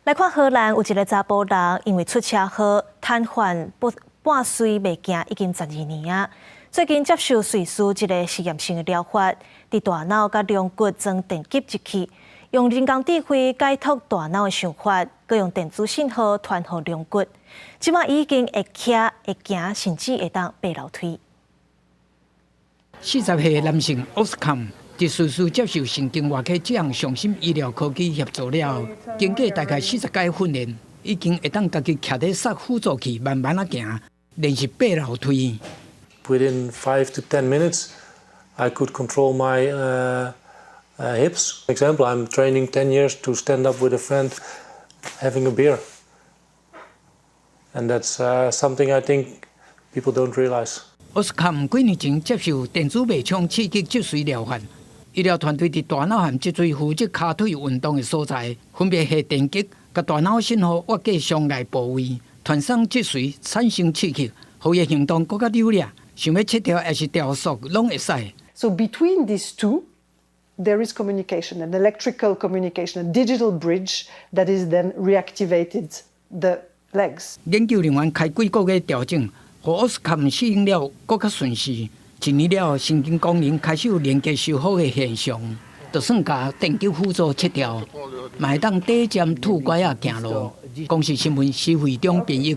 來看荷蘭有一个查埔人，因為出車禍癱瘓不半隨袂行，已經12年啊。最近接受瑞士一個實驗性的療法，佇大腦佮龍骨裝電極入去，用人工智慧解脫大腦的想法，閣用電子信號傳予龍骨。這馬已經會徛、會行，甚至會當爬樓梯。40歲男性奧斯坎佇瑞士接受神經外科這項上新醫療科技協助了後，經過大概40屆訓練，已經會當家己徛咧捒輔助器，慢慢仔行，練習爬樓梯。 Within 5 to 10 minutes, I could control my hips. For example, I'm training 10 years to stand up with a friend having a beer. And that's something I think people don't realize. 奧斯坎幾年前接受電子脈衝刺激脊髓療法，醫療團隊佇大腦和脊椎負責跤腿運動的所在，分別下電極，共大腦信號越過傷害部位，傳送脊髓產生刺激，予伊行動閣較流利，想欲切調抑是調速，攏會使。 So between these two, there is communication, an electrical communication, a digital bridge that is then reactivated the legs. 研究人員開幾個月調整，予奧斯坎適應了閣較順勢。一年了後，神經功能開始有連結修復的現象，就算共電極輔助切調，嘛會當短暫拄拐仔行路。公視新聞施惠中編譯。